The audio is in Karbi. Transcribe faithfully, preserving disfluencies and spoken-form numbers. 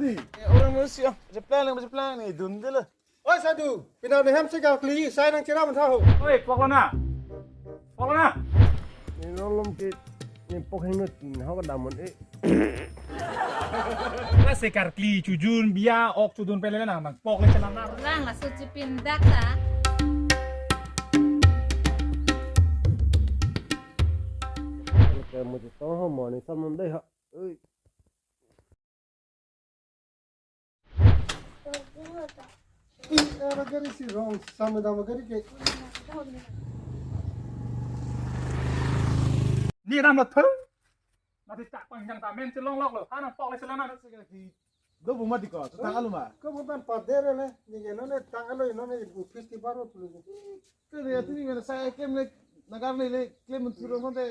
Orang Malaysia, je plan lang, je plan ni, dun je le. Oi Sadu, pina ne hem se karkli, sai nang chera mantha ho. Oi, pok lo na. Pok lo na. Ni nolom ke, ni pok hengot, hau ka damon e. Lasi karkli chojun, bia ok chojun pele na, nang pok le chelang na. Lang laso chipindak ta. Ke mo chetong ho mo ni sam non dei ha. Oi. Ih, era gari si wrong, sama dama gari ke. Ni ram lo thur. Mati tak pangjang ta men si longlok lo. Hana pok le chelang na. Do bu mati ko, tang alu ma. Ko bu ban pader le, ni ke non tang alu non office ti baru tu. Ke dia tu ni mana saya kem le, nagar le le, klem menturun mate.